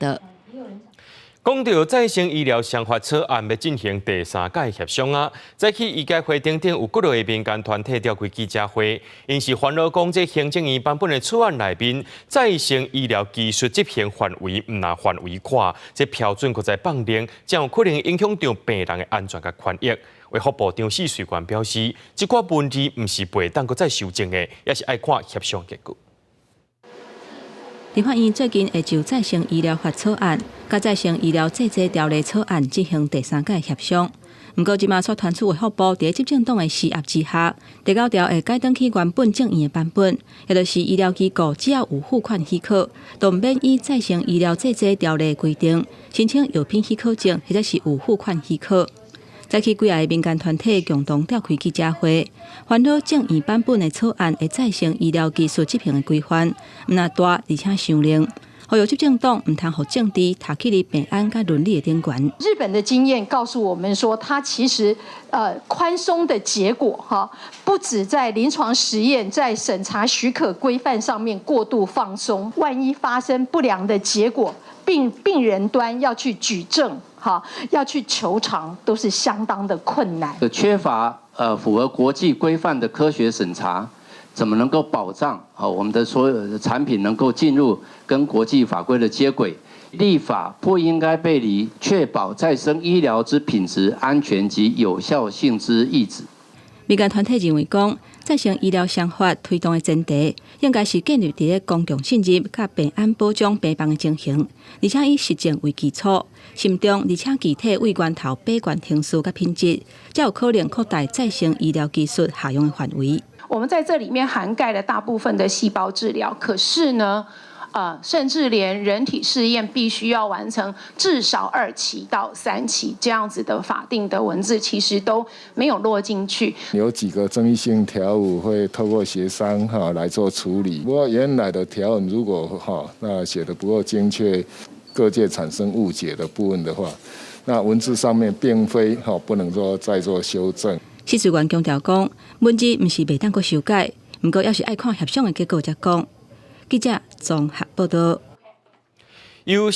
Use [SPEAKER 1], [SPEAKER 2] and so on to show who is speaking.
[SPEAKER 1] 導。
[SPEAKER 2] 講到再生醫療商法草案欲進行第三屆協商啊，早起醫界會頂頂有幾落个民間團體召開記者會，𪜶是煩惱講這行政院版本的草案內面，再生醫療技術執行範圍毋但範圍闊，這標準閣再放寬，將有可能影響著病人的安全佮權益。衛福部張四穗權表示，這寡文字毋是袂當閣再修正的，也是愛看協商結果。
[SPEAKER 1] 立法院最近會就再生醫療法草案、佮再生醫療製劑條例草案進行第三屆協商。毋過，這馬卻傳出衛福部佇執政黨的施壓之下，第九條會改轉去原本政院的版本，也就是醫療機構只要有付款許可，就毋免依再生醫療製劑條例規定申請藥品許可證，或者是有付款許可。早起幾个民間團體共同召開記者會，煩惱政院版本的草案的再生醫療技術執行的規範，毋但大而且傷冷，呼籲執政黨毋通予政治踏去佇病安佮倫理的頂懸。
[SPEAKER 3] 日本的經驗告訴我們說，它其實寬鬆的結果哈，不止在臨床實驗、在審查許可規範上面過度放鬆，萬一發生不良的結果，病人端要去舉證，哈，要去求償都是相當的困難。
[SPEAKER 4] 缺乏符合國際規範的科學審查，怎麼能夠保障啊我們的所有的產品能夠進入跟國際法規的接軌？立法不應該背離確保再生醫療之品質、安全及有效性之意旨。
[SPEAKER 1] 民間團體認為講，再生醫療商法推動的前提，應該是建立佇咧公共信任佮病安保障病房的情形，而且以實證為基礎，慎重而且具體對源頭把關程序佮品質，才有可能擴大再生醫療技術適用的範圍。
[SPEAKER 5] 我們在這裡面涵蓋了大部分的細胞治療，可是呢，甚至連人體試驗必須要完成至少2期到3期這樣子的法定的文字，其實都沒有落進去。
[SPEAKER 6] 有幾個爭議性條文會透過協商哈來做處理。不過原來的條文如果哈那寫得不夠精確，各界產生誤解的部分的話，那文字上面並非哈不能說再做修正。
[SPEAKER 1] 四穗權強調講，文字毋是袂當閣修改，毋過猶是愛看協商的結果才講。記者綜合報導。
[SPEAKER 2] 由